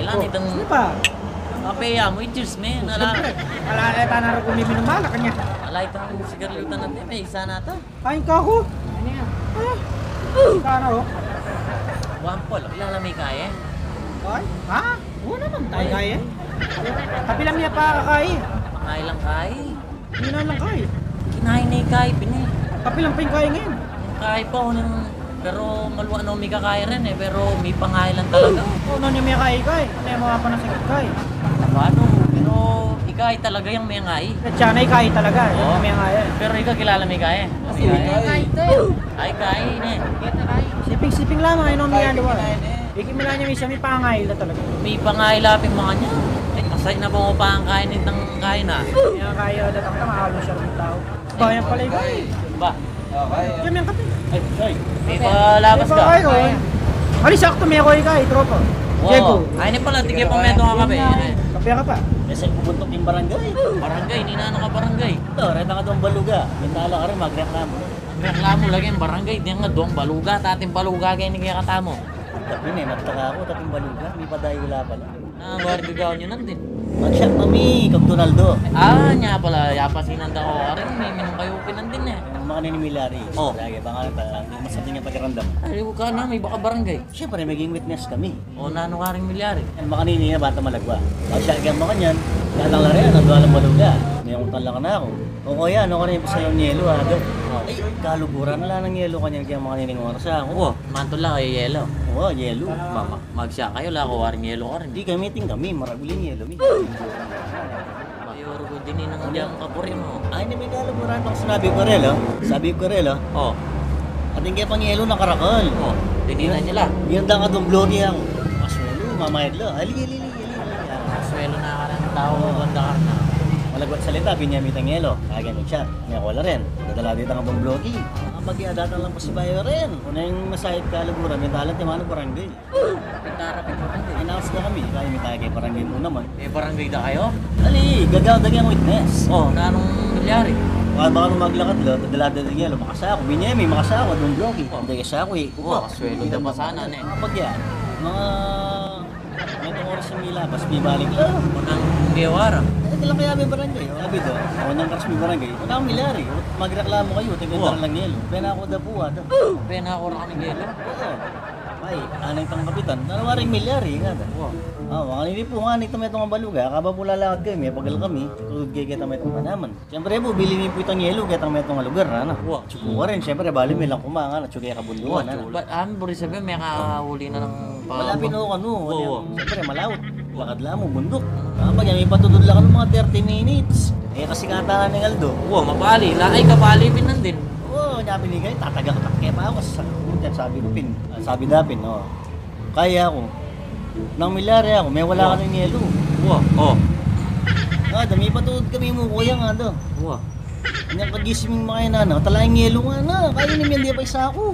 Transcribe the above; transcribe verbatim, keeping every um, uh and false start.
Lan itang Sino pa? Kape ya mu, i-cheers me. Nala. Siyempre. Ala, e, tana ra kumiminum, ala kanya. Ala, itang sigarilyo ta nate, me, isa na ta. Kain ka, ho? Ah. Sana, ho? Juan Paul, kilala me i Kaye? Ay? Ha? Oo naman, Kaye. Kapilan me ya pakakai? Pangalan Kaye. Ina lang, Kaye. Kinain ne i Kaye pin e. Kapilan pa ing Kaye ngeni? Ing Kaye pa, o, nang, pero malwa no mikakai rin e, pero mipangalan talaga. O, nanu yang mekakai, Kaye? Nanu yang mapapanasakit, Kaye? Paano? Pero i Kaye talaga yang mengai. Sa tiyan na i Kaye talaga, yang mengai. Pero ika, kilala me i Kaye? Ay, Kaye ne. Siping-siping lamang, ay, no, miyaliwa. Ikit mu la nya, misan mipangaila talaga. Mipangaila pin makanyan. E, asay na ba mu pangkain itang Kaye na? Kaya kaya datang na, mahalos siya ng tao. Bayan pala ikaw e. Ba? Kaya may kape. Ay, ay, may palabas ka. Ay, sakto, me ko ikaw e, tropa. Wow. Diego. Ay, ini pala, tigil pa meto nga kape. Kape ka pa? Kasi pubuntuk ing barangay. Barangay, ninanu ka barangay? Ito, reta ka dong baluga. Bintala ka rin, magreklamo. Reklamo lagi ing barangay, deng nga dong baluga, tating baluga kaya ini kaya katamu. Tapi ne, nagtaka aku, tating baluga, mipadayu la pala. Na, wari gagawan yu nandin? Mag-shot kami kang Donaldo. Ah, nya pala, ya pasinan da ko, aring miminum kayu pin nandin e. Ing makanini milyari. O. Lagi, baka na talaga, masabi niya pakiramdam. Ay, ka na, me, baka barangay. Siyempre, maging witness kami. O, nanu karing milyari? Ing makanini, bata malagwa. Mag-shot kaya makanyan, datang la rin, nandualang baluga. May utang la kanaku. O, kuya, nanu karing ipasalu niyelo, aga? Ay, kaluguran, ala nang yelo kanyan kaya makanining oras, a. Wa, mantul la kayu yelo. Wa, yelo. Ma-, ma-, mag-shot kayu, ala ku waring yelo karin. Di, gamitin kami, maragul ing yelo mi. Mayor ku din, inang diang kapuri mu. Ay, ini me kaluguran, bang sinabi ku karela. Sabi ku karela. O. Atin kaya pang yelo, nakarakal. O, tininan ne la. Yan da ka dong bloke, a. Kasuelo, mamayad la. Ali, ali, ali, ali, ali. Kasuelo na karin tau, banda karin na. Malagwat salita, binie me itang yelo. Kaya mag-shot. Nya ku la rin. Dadala dita ka dong bloke. Kapag ya, datang lang pasibayu rin. Kuna ing masayit kaluguran, mintalan, timanu barangay. Pintara pin barangay. Announce na kami, kaya mi tayo kay barangay mu naman. E, barangay da kayu? Ali, gagawan da kayang witness. O, nanung milyari? Baka, baka nung maglakad la, dadala da kayang yelo, makasaku. Binie me, makasaku, dong bloke. O. Hindi kaya saku e. Wa, kasuelo da pa sana ne. Kapag yan, mga, may itang oras ing milabas, mibalik la. Kunang gewara. E, di lang kaya me barangay, o. Sabi da, o, nang karas me barangay, kunang milyari, o, magreklamo kayu, tingnan lang yelo. Pena ku da pu, a, da. Pena ku ra kang yelo. O. Ay, anay tang kapitan, nanu karing milyari, ngana da. Wa. A, wa, kanini pu, ngana, ita metung a baluga, kaba pu lalakad kami, mapagal kami, tutud kaya keta metung tanaman. Siyempre pu, bili mi pu itang yelo, keta metung a lugar, ana. Wa. Atsu ku karin, siyempre, bali mi lang kuma, ngana, atsu kaya kabunduan, ana. Wa, atsu. Bat, amin, buri sabi, mekauli na nang pa-, wala pin o kanu, wa, wa. Siyempre, malaut. Lakad la mu, bunduk. Kapag yan, mipatutud la kanu mga thirty minutes. E, kasi kata na ning aldo. Wa, mapali. Lakay kapali pin nandin. O, nya pin ikay, tatagaktak ke pa aku. Sa-, sabi ku pin, sabi da pin, o. Kaya ku. Nang milyari aku, me wala kanu ing yelo. Wa, o. A, da mipatuud kami mu, kuya, ngana da. Wa. Nya kagising ming makayan na, tala ing yelo, ngana. Kaya ini, me, e pa isaku.